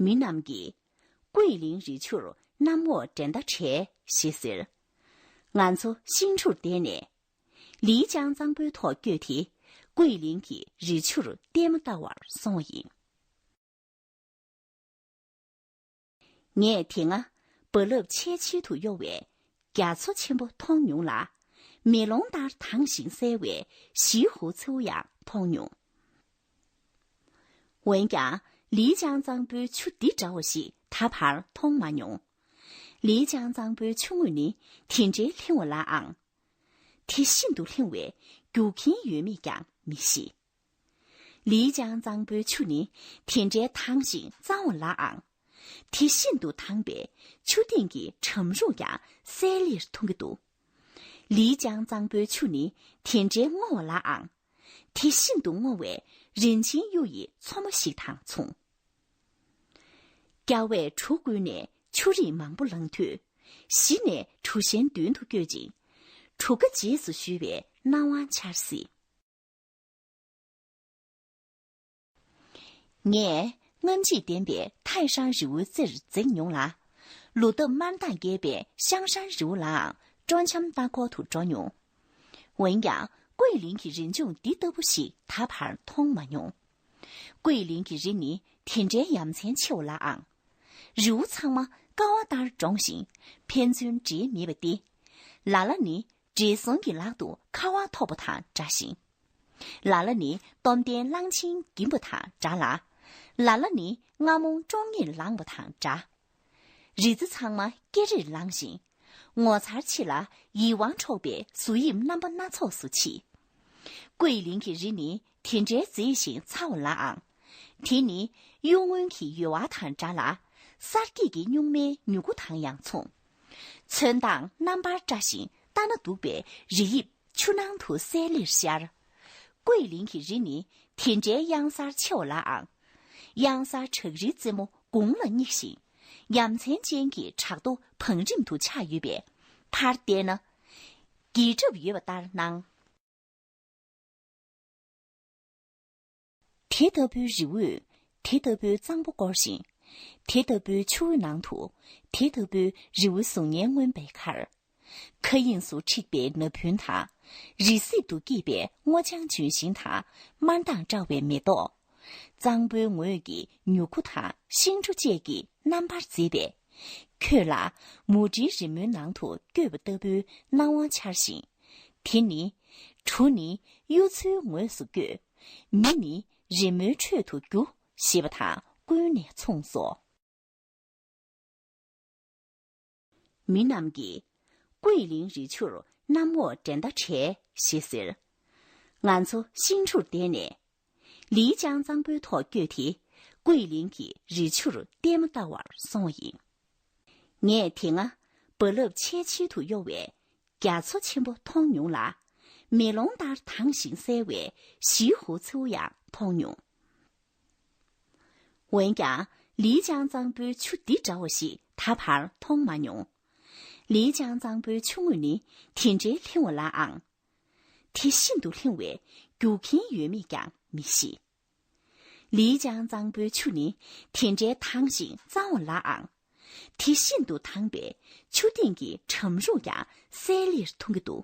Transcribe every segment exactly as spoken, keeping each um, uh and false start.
མི་རྣམས་ཀྱིས། ཀུའི་ལིང་རི་ཆུར་གནམ་འོག་འགྲན་ཟླ་བྲལ་ཞེས་ཟེར། ང་ཚོ་ཤིང་ཆུར་བསྡད་ནས། ལི་ཅང་གཙང་པོའི་ཐོག་བསྐྱོད་དེ། ཀུའི་ལིང་གི་རི་ཆུར་ལྟད་མོ་ལྟ་བར་སོང་བ་ཡིན། ངས་དེ་སྔ་རྦ་རླབས་ཆེས་ཆེ་དུ་གཡོ་བའི་རྒྱ་མཚོ་ཆེན་པོ་མཐོང་མྱོང་ལ། མེ་ལོང་ལྟར་དྭངས་ཤིང་གསལ་བའི་ཞི་ཧུའུ་མཚེའུ་ཡང་མཐོང་མྱོང་། འོན་ཀྱང་ལི་ཅང་གཙང་པོའི་ཆུ་འདི་འདྲ་བ་ཞིག་ད་བར་མཐོང་མ་མྱོང་། ལི་ཅང་གཙང་པོའི་ཆུ་ངོས་ནི་དེ་འདྲའི་ལྷིང་བ་ལ་ཨང་། དེ་ཤིན་ཏུ་ལྷིང་བས་རྒྱུག་མཁན་ཡོད་མེད་ཀྱང་མི་ཤེས། ལི་ཅང་གཙང་པོའི་ཆུ་ནི་དེ་འདྲའི་དྭངས་ཤིང་གཙང་བ་ལ་ཨང་། དེ་ཤིན་ཏུ་དྭངས་པས་ཆུ་སྟེང་གི་གྲམ་རུ་ཡང་གསལ་ལེར་མཐོང་གི་འདུག་ལི་ཅང་གཙང་པོའི་ཆུ་ནི་དེ་འདྲའི་སྔོ་བ་ལ་ཨང་། དེ་ཤིན་ཏུ་སྔོ་བས་རིན་ཆེན་གཡུ་ཡི་མཚོ་མོ་ཞིག་དང་མཚུངས། རྒྱལ་བས་གྲུ་བརྐུས་ནས་ཆུ་རིས་མང་པོ་བླངས་དུས། གཞི་ནས་གྲུ་གཞན་མདུན་དུ་བསྐྱོད་ཅིང་། གྲུ་ཁ་རྗེས་སུ་ཞུ་བའི་སྣང་བ་འཆར་སྲིད། ངས་རྔམ་བརྗིད་ལྡན་པའི་ཐའེ་ཧྲང་རི་བོའི་རྩེར་འཛེགས་མྱོང་ལ། ལོ་འདབ་དམར་མདངས་རྒྱས་པའི་ཤང་ཧྲན་རི་བོ་ལའང་སྤྲོ་འཆམ་ལྟ་སྐོར་དུ་འགྲོ་མྱོང་། འོན་ཀྱང་ཀུའི་ལིང་གི་རི་ལྗོངས་འདི་ལྟ་བུ་ཞིག་ད་བར་མཐོང་མ་མྱོང་། ཀུའི་ལིང་གི་རི་ནི་དེ་འདྲའི་ཡ་མཚན་ཆེ་བ་ལ་ཨང་། རི་བོ་ཚང་མ་ཀ་བ་ལྟར་འདྲོངས་ཤིང་ཕན་ཚུན་འབྲེལ་མེད་པ་སྟེ། ལ་ལ་ནི་བགྲེས་སོང་གི་ལག་ཏུ་ཁ་བ་ཐོགས་པ་དང་འདྲ་ཞིང་། ལ་ལ་ནི་སྟོབས་ལྡན་གླང་ཆེན་འགིམ་པ་དང་འདྲ་ལ། ལ་ལ་ནི་རྔ་མོང་ཀྲོང་ངེར་ལངས་པ་དང་འདྲ། རི་རྩེ་ཚང་མ་ཀེ་རེར་ལངས་ཤིང་། ངོ་མཚར་ཆེ་ལ་ཡིད་དབང་འཕྲོག་པའི་གཟུགས་དབྱིབས་རྣམ་པ་སྣ་ཚོགས་སུ་མཆིས། ཀུའི་ལིང་གི་རི་ནི་དེ་འདྲའི་མཛེས་ཤིང་ཚ་བ་ལ་ཨང་། དེ་ནི་གཡུ་སྔོན་གྱི་ཡོལ་བ་དང་འདྲ་ལ། གསར་སྐྱེས་ཀྱི་སྨྱུག་མའི་མྱུ་གུ་དང་ཡང་མཚུངས། ཚོན་མདངས་རྣམ་པར་བཀྲ་ཞིང་ལྟ་ན་སྡུག་པའི་རི་དབྱིབས་ཆུ་ནང་དུ་གསལ་ལེར་ཤར། ཀུའི་ལིང་གི་རི་ནི་དེ་འདྲའི་གཡང་གཟར་ཆེ་བ་ལ་ཨང་། གཡང་གཟར་བྲག་རིའི་རྩེ་མོ་དགུང་ལ་བསྙེགས་ཤིང་། ཡ་མཚན་ཅན་གྱི་བྲག་རྡོ་བང་རིམ་དུ་ཆགས་ཡོད་པས་མཐར་བལྟས་ན། འགྱིག་བྲབ་ཡོད་པ་ལྟར་སྣང་། དེ་ལྟ་བུའི་རི་བོས་དེ་ལྟ་བུའི་གཙང་པོ་བསྐོར་ཞིང་། དེ་ལྟ་བུའི་ཆུ་བོའི་ནང་དུ་དེ་ལྟ་བུའི་རི་བོའི་གཟུགས་བརྙན་མངོན་པའི་ཁར། མཁའ་དབྱིངས་སུ་འཁྲིགས་པའི་ན་བུན་དང་། རི་སྲིབ་ཏུ་སྐྱེས་པའི་སྔོ་ལྗང་ལྗོན་ཤིང་དང་དམར་མདངས་བཀྲ་བའི་མེ་ཏོག་གཙང་པོའི་ངོས་ཀྱི་མྱུ་གུ་དང་ཤིང་འབྲུ་བཅས་ཀྱིས་རྣམ་པར་མཛེས་པས། ཁྱོད་ལ་མུ་ཏིག་རི་མོའི་ནང་དུ་བསྐྱོད་པ་ལྟ་བུའི་སྣང་བ་འཆར་ཞིང་། དེ་ནི། གྲུ་ནི་གཡུ་མཚོའི་ངོས་སུ་བསྐྱོད། མི་ནི་རི་མོའི་ཁྲོད་དུ་རྒྱུ། ཞེས་པ་དང་ཀུན་ནས་མཚུངས་སོ། མི་རྣམས་ཀྱིས། ཀུའི་ལིང་རི་ཆུར་གནམ་འོག་འགྲན་ཟླ་བྲལ་ཞེས་ཟེར། ང་ཚོ་ཤིང་ཆུར་བསྡད་ནས། ལི་ཅང་གཙང་པོའི་ཐོག་བསྐྱོད་དེ། ཀུའི་ལིང་གི་རི་ཆུར་ལྟད་མོ་ལྟ་བར་སོང་བ་ཡིན། ངས་དེ་སྔ་རྦ་རླབས་ཆེས་ཆེར་དུ་གཡོ་བའི་རྒྱ་མཚོ་ཆེན་པོ་མཐོང་མྱོང་ལ། མེ་ལོང་ལྟར་དྭངས་ཤིང་གསལ་བའི་ཞི་ཧུའུ་མཚེའུ་ཡང་མཐོང་མྱོང་། འོན་ཀྱང་ལི་ཅང་གཙང་པོའི་ཆུ་འདི་འདྲ་བ་ཞིག་ད་བར་མཐོང་མ་མྱོང་། ལི་ཅང་གཙང་པོའི་ཆུ་ངོས་ནི་དེ་འདྲའི་ལྷིང་བ་ལ་ཨང་། དེ་ཤིན་ཏུ་ལྷིང་བས་རྒྱུག་མཁན་ཡོད་མེད་ཀྱང་མི་ཤེས། ལི་ཅང་གཙང་པོའི་ཆུ་ནི་དེ་འདྲའི་དྭངས་ཤིང་གཙང་བ་ལ་ཨང་། དེ་ཤིན་ཏུ་དྭངས་པས་ཆུ་སྟེང་གི་གྲམ་རུ་ཡང་གསལ་ལེར་མཐོང་གི་འདུག་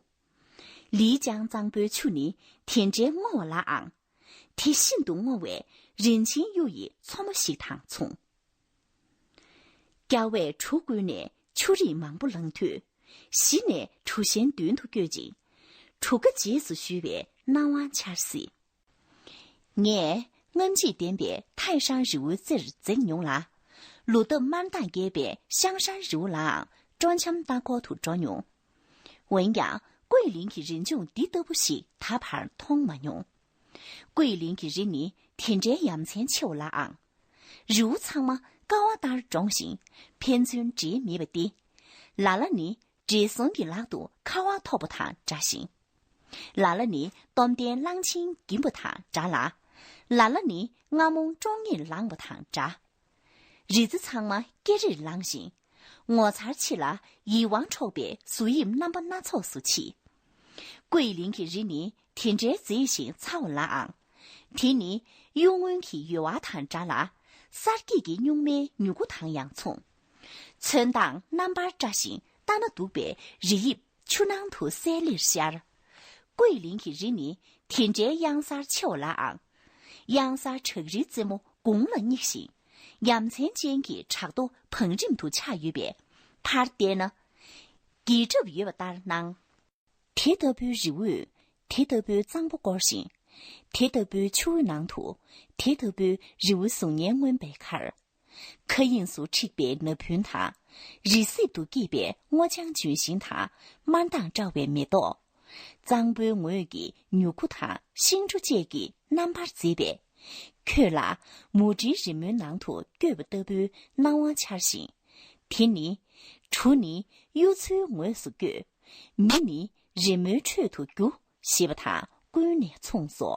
ལི་ཅང་གཙང་པོའི་ཆུ་ནི་དེ་འདྲའི་སྔོ་བ་ལ་ཨང་། དེ་ཤིན་ཏུ་སྔོ་བས་རིན་ཆེན་གཡུ་ཡི་མཚོ་མོ་ཞིག་དང་མཚུངས། རྒྱལ་བས་གྲུ་བརྐུས་ནས་ཆུ་རིས་མང་པོ་བླངས་དུས། གཞི་ནས་གྲུ་གཞན་མདུན་དུ་བསྐྱོད་ཅིང་། གྲུ་ཁ་རྗེས་སུ་ཞུ་བའི་སྣང་བ་འཆར་སྲིད། ངས་རྔམ་བརྗིད་ལྡན་པའི་ཐའེ་ཧྲང་རི་བོའི་རྩེར་འཛེགས་མྱོང་ལ། ལོ་འདབ་དམར་མདངས་རྒྱས་པའི་ཤང་ཧྲན་རི་བོ་ལའང་སྤྲོ་འཆམ་ལྟ་སྐོར་དུ་འགྲོ་མྱོང་། འོན་ཀྱང་ཀུའི་ལིང་གི་རི་ལྗོངས་འདི་ལྟ་བུ་ཞིག་ད་བར་མཐོང་མ་མྱོང་། ཀུའི་ལིང་གི་རི་ནི་དེ་འདྲའི་ཡ་མཚན་ཆེ་བ་ལ་ཨང་། རི་བོ་ཚང་མ་ཀ་བ་ལྟར་འདྲོངས་ཤིང་ཕན་ཚུན་འབྲེལ་མེད་པ་སྟེ། ལ་ལ་ནི་བགྲེས་སོང་གི་ལག་ཏུ་ཁ་བ་ཐོགས་པ་དང་འདྲ་ཞིང་། ལ་ལ་ནི་སྟོབས་ལྡན་གླང་ཆེན་འགིམ་པ་དང་འདྲ་ལ། ལ་ལ་ནི་རྔ་མོང་ཀྲོང་ངེར་ལངས་པ་དང་འདྲ། རི་རྩེ་ཚང་མ་ཀེ་རེར་ལངས་ཤིང་། ངོ་མཚར་ཆེ་ལ་ཡིད་དབང་འཕྲོག་པའི་གཟུགས་དབྱིབས་རྣམ་པ་སྣ་ཚོགས་སུ་མཆིས། ཀུའི་ལིང་གི་རི་ནི་དེ་འདྲའི་མཛེས་ཤིང་ཚ་བ་ལ་ཨང་། དེ་ནི་གཡུ་སྔོན་གྱི་ཡོལ་བ་དང་འདྲ་ལ། གསར་སྐྱེས་ཀྱི་སྨྱུག་མའི་མྱུ་གུ་དང་ཡང་མཚུངས། ཚོན་མདངས་རྣམ་པར་བཀྲ་ཞིང་ལྟ་ན་སྡུག་པའི་རི་དབྱིབས་ཆུ་ནང་དུ་གསལ་ལེར་ཤར། ཀོས་ལིང་གི་རི་ནི་དེ་འདྲའི་གཡང་གཟར་ཆེ་བ་ལའང་། གཡང་གཟར་བྲག་རིའི་རྩེ་མོ་དགུང་ལ་བསྙེགས་ཤིང་། ཡ་མཚན་ཅན་གྱི་བྲག་རྡོ་བང་རིམ་དུ་ཆགས་ཡོད་པས། ཕར་བལྟས་ན། འགྱིག་བྲབ་ཡོད་པ་ལྟར་སྣང་། དེ་ལྟ་བུའི་རི་བོས་དེ་ལྟ་བུའི་གཙང་པོ་བསྐོར་ཞིང་། དེ་ལྟ་བུའི་ཆུ་བོའི་ནང་དུ་དེ་ལྟ་བུའི་རི་བོའི་གཟུགས་བརྙན་མངོན་པའི་ཁར། མཁའ་དབྱིངས་སུ་འཁྲིགས་པའི་ན་བུན་དང་། རི་སྲིབ་ཏུ་སྐྱེས་པའི་སྔོ་ལྗང་ལྗོན་ཤིང་དང་དམར་མདངས་བཀྲ་བའི་མེ་ཏོག། གཙང་པོའི་ངོས་ཀྱི་མྱུ་གུ་དང་ཤིང་འབྲུ་བཅས་ཀྱིས་རྣམ་པར་མཛེས་པས། ཁྱོད་ལ་མུ་འབྲེལ་རི་མོའི་ནང་དུ་བསྐྱོད་པ་ལྟ་བུའི་སྣང་བ་འཆར་ཞིང་། དེ་ནི། གྲུ་ནི་གཡུ་མཚོའི་ངོས་སུ་བསྐྱོད། མེ་ནི་རི་མོའི་ཁྲོད་དུ་རྒྱུ། ཞེས་པ་དང་ཀུན་ནས་མཚུངས་སོ།